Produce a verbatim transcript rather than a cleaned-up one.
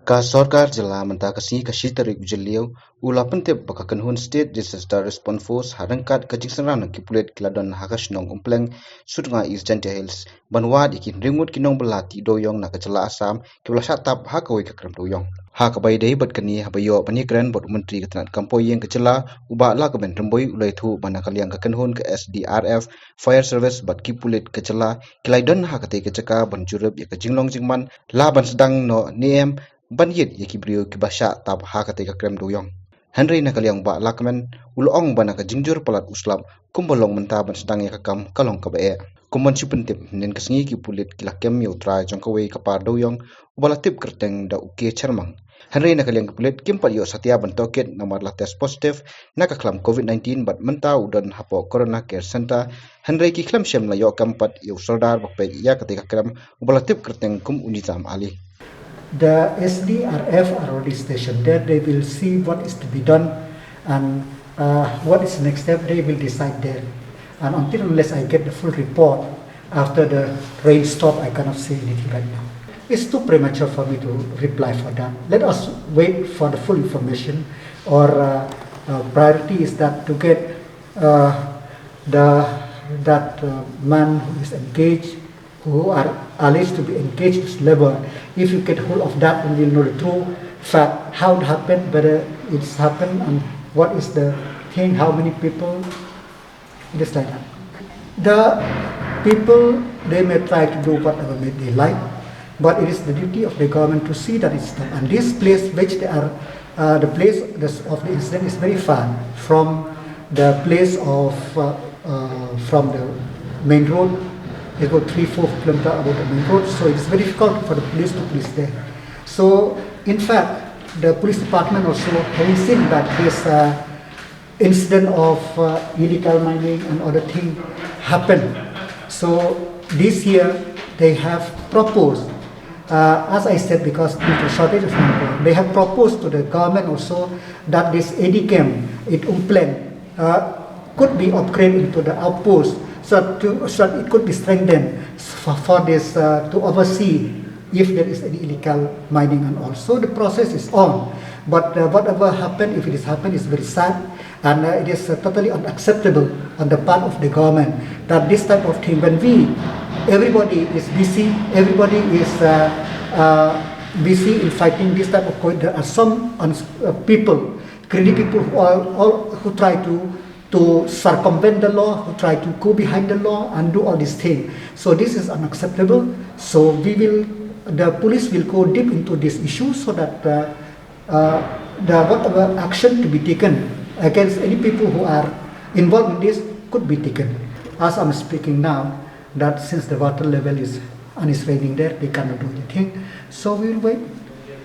Ka sorkar jylla mynta ka sngi ka shi tarik u Jylliew u la pyntip ba ka kynhun State Disaster Response Force ha ryngkat ka jingsynran ki pulit ki la don ha ka shnong Umpleng, Sutnga East Jaintia Hills, ban wad ïa ki hynriew ngut ki nongbylla tih dewiong na ka jylla Assam kiba la shah tap ha kawei ka krem dewiong. Ha kaba ïadei bad kane, haba ïoh ban ïakren bad u Myntri ka tnat kam poh ïing ka jylla u Bah Lahkmen Rymbui u la ïathuh ba na ka liang ka kynhun ka S D R F, Fire Service bad ki pulit ka jylla ki la don ha katei ka jaka ban jurip ïa ka jinglong jingman, la ban sdang noh ne em ban ïit ïa ki briew kiba shah tap ha katei ka krem dewiong. Hynrei na ka liang Bah Lahkmen u la ong ba na ka jingjur palat u slap kumba long mynta ban sdang ïa ka kam ka long kaba eh. Kumban shu pyntip, hynnin ka sngi ki pulit ki la kem ïa u trai jong kawei ka par dewiong uba la tip kyrteng da u K Sharmang. Hynrei na ka liang ki pulit kim pat ïoh satia ban tohkit namar la test positive na ka khlam covid nineteen bad mynta u don hapoh Corona Care Center. Hynrei ki khlem shym la ïoh kem pat ïa u sordar ba peit ïa katei ka krem uba la tip kyrteng kum u Nizam Ali. The S D R F are already stationed there. They will see what is to be done and, uh, what is the next step. They will decide there. And until unless I get the full report after the rain stop, I cannot say anything right now. It's too premature for me to reply for that. Let us wait for the full information. Or, uh, uh, priority is that to get, uh, the that uh, man who is engaged, who are alleged to be engaged as laborer. If you get hold of that, then we'll know the true fact, how it happened, whether it's happened, and what is the thing, how many people. It is like that. The people, they may try to do whatever may they like, but it is the duty of the government to see that it's done. And this place which they are, uh, the place this, of the incident is very far from the place of, uh, uh, from the main road. It's about three, four kilometer above the main road, so it's very difficult for the police to police there. So, in fact, the police department also, having seen that this, uh, incident of, uh, illegal mining and other thing happened. So this year they have proposed, uh, as I said, because due to shortage of manpower, they have proposed to the government also that this A D camp in Umpleng, uh, could be upgraded into the outpost so that, to, so that it could be strengthened for, for this, uh, to oversee if there is any illegal mining and all. So the process is on. But, uh, whatever happened, if it is happened, is very sad. And, uh, it is, uh, totally unacceptable on the part of the government that this type of thing, when we, everybody is busy, everybody is, uh, uh, busy in fighting this type of COVID. There are some uns- uh, people, greedy people who are all, who try to to circumvent the law, who try to go behind the law and do all these things. So this is unacceptable. So we will, the police will go deep into this issue so that, uh, uh, the whatever action to be taken against any people who are involved in this could be taken. As I'm speaking now, that since the water level is and it's raining there, they cannot do anything. So we will wait.